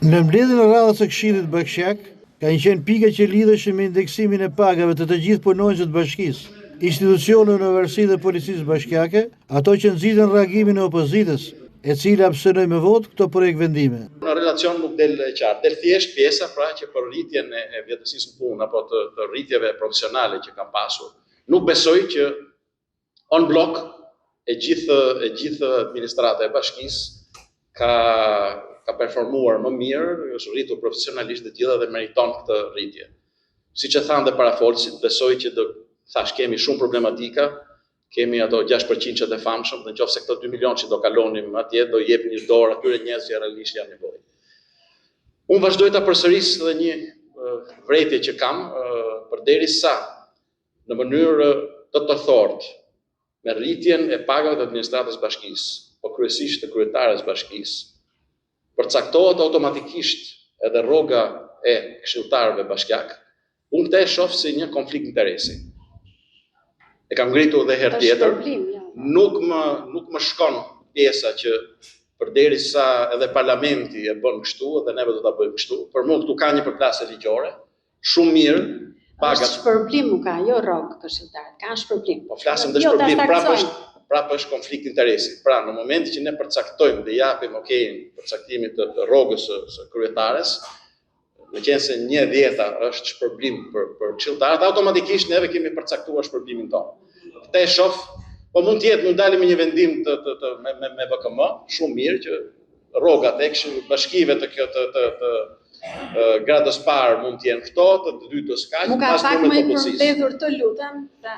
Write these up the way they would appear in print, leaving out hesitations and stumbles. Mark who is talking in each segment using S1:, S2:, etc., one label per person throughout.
S1: Në mbledhjen e radhës së Këshillit Bashkiak, kanë qenë pika që lidheshin me indeksimin e pagave të të gjithë punonjësve të bashkisë, institucioneve në varësi dhe policisë bashkiake, ato që nxitën reagimin e opozitës, e cila abstenoi me votë këto projektvendime.
S2: Në relacion nuk del e qartë, del thjesht pjesa pra që për rritjen e vjetërsisë në punë apo të, të rritjeve profesionale që kam pasur. Nuk besoj që en bloc e gjithë e gjithë administrata e bashkisë ka ka performuar më mirë, është rritur profesionalisht dhe gjitha dhe meriton këtë rritje. Siç e thanë dhe parafolësit, besoj që do thash kemi shumë problematika, kemi ato 6% e famshëm, dhe në qoftë se këto 2 milion që do kalonim atje, do jep një dorë atyre njerëz që realisht janë nevojë. Unë vazhdoj ta përsëris dhe një vërejtje që kam, përderisa në mënyrë të tërthortë me rritjen e pagave të administratës së bashkisë, po kryesisht të kryetares së bashkisë, përcaktohet automatikisht edhe rroga e këshilltarëve bashkiak, unë këtë e shoh si një konflikt interesi. E kam ngritur dhe herë tjetër.
S3: Jo.
S2: Nuk më nuk më shkon pjesa që përderisa edhe parlamenti e bën kështu edhe neve do ta bëjmë kështu. Për mua këtu ka një përplasje ligjore, Shumë mirë,
S3: pagat. Është shpërblim nuk ka, jo rrogë këshilltarët, kanë shpërblim.
S2: Po flasim dhe jo, shpërblim, prapë është prapë është konflikt interesi. Pra, në momentin që ne përcaktojmë dhe japim okay-in përcaktimit të, të rrogës së, së kryetares, meqenëse një e dhjeta është shpërblim për, për këshilltarët, automatikisht neve kemi përcaktuar shpërblimin tonë. Këtë e shoh, po mund të jetë, mund dalim me një vendim të, të, të me, me, me VKM, shumë mirë që rrogat e këshillit bashkive të kjo të të të gradës parë mund të jenë këto, të të dytës
S3: kaq, Më ka pak më i përmbledhur të lutem.
S2: Pra,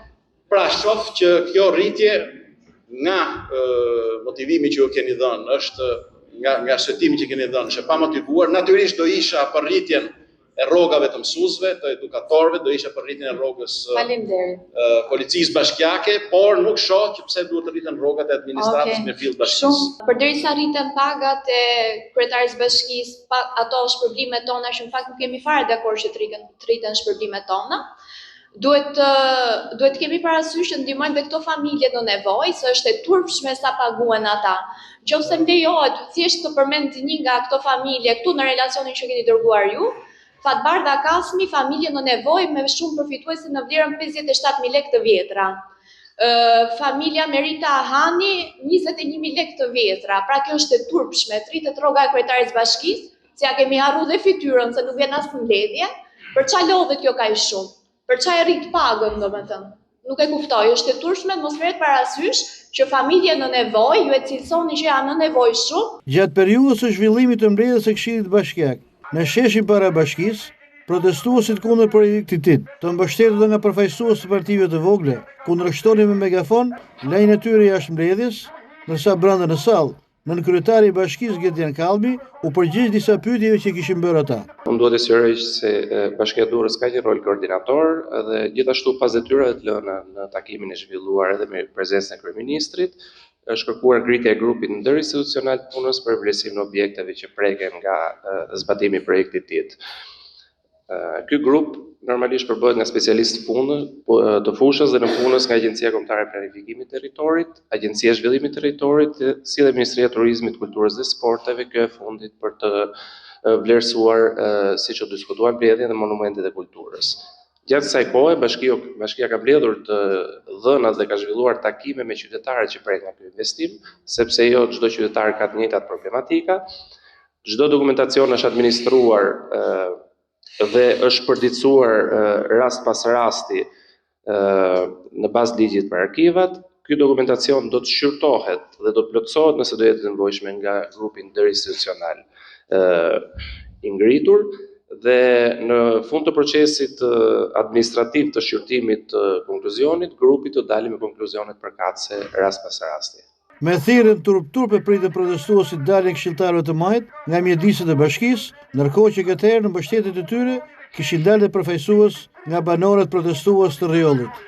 S2: pra shoh që kjo rritje nga e, motivimi që ju keni dhënë është nga nga arsyetimi që keni dhënë, është e pamotivuar, natyrisht do isha për rritjen e rrogave të mësuesve, të edukatorëve, do isha për rritjen e rrogës
S3: Faleminderit.
S2: policisë bashkiake, por nuk shoh që pse duhet të rriten rrogat e administratës okay. mirëfilli të bashkisë.
S4: Shumë përderisa rriten pagat e kryetares bashkisë, pa, ato shpërblimet tona që në fakt nuk jemi fare dakord që të rriten, të rriten shpërblimet tona. Duhet të duhet të kemi parasysh që ndihmojmë dhe këto familje në nevojë, se është e turpshme sa paguhen ata. Nëse më lejohet thjesht të përmend një nga këto familje këtu në relacionin që keni dërguar ju, Fatbardha Kasmi, familje në nevojë me shumë përfituese në vlerën 57.000 lekë të vjetra. Familja Merita Hani, 21.000 lekë të vjetra. Pra kjo është e turpshme, të rritet rroga e kryetares bashkisë, Se ja kemi harru dhe fytyrën, se nuk vjen as në mbledhje. Për ça lodhet kjo kaq shumë? Për ça e rrit pagën, domethënë? Nuk e kuptoj, është e turpshme mos merret parasysh që familje në nevojë, ju e cilësoni që janë në nevojë shumë.
S1: Gjatë periudhës së zhvillimit të mbledhjes së Këshillit Bashkiak, në sheshin para bashkisë, protestuesit kundër projektit TID, të mbështetur dhe nga përfaqësues të partive të vogla, kundërshtonin me megafon lënien e tyre jashtë mbledhjes, ndërsa brenda në sallë, Nënkryetari i Bashkisë Gentian Kallmi u përgjigj disa pyetjeve që kishin bërë
S5: ata. Unë dua të sqaroj se Bashkia Durrës ka një rol koordinator dhe gjithashtu pas detyrave të lëna në takimin e zhvilluar edhe me prezencën e kryeministrit, është kërkuar ngritja e grupit ndërinstitucional të punës për vlerësimin e objekteve që preken nga zbatimi i projektit TID. Ky grup normalisht përbëhet nga specialistë punë, po, të fushës dhe nëpunës nga Agjencia Kombëtare e Planifikimit të Territorit, Agjencia e Zhvillimit të Territorit, si dhe Ministria e Turizmit, Kulturës dhe Sporteve, kjo e fundit për të vlerësuar siç u diskutua në mbledhje dhe monumentet e kulturës. Gjatë kësaj kohe, bashkia, bashkia ka mbledhur të dhënat dhe ka zhvilluar takime me qytetarët që preken nga ky investim, sepse jo çdo qytetar ka të njëjtat problematika. Çdo dokumentacion është administruar dhe është përditësuar rast pas rasti në bazë të ligjit për arkivat. Ky dokumentacion do të shqyrtohet dhe do të plotësohet nëse do jetë e nevojshme nga grupi ndërinstitucional i ngritur dhe në fund të procesit administrativ të shqyrtimit të konkluzionit, grupi do dalë me konkluzionet përkatëse rast pas rasti.
S1: Me thirrjen turp turp e pritën protestuesit daljen e këshilltarëve të majtë nga mjediset e bashkisë, ndërkohë që këtë herë në mbështetje të tyre kishin dalë dhe përfaqësues nga banorët protestues të Rrjollit.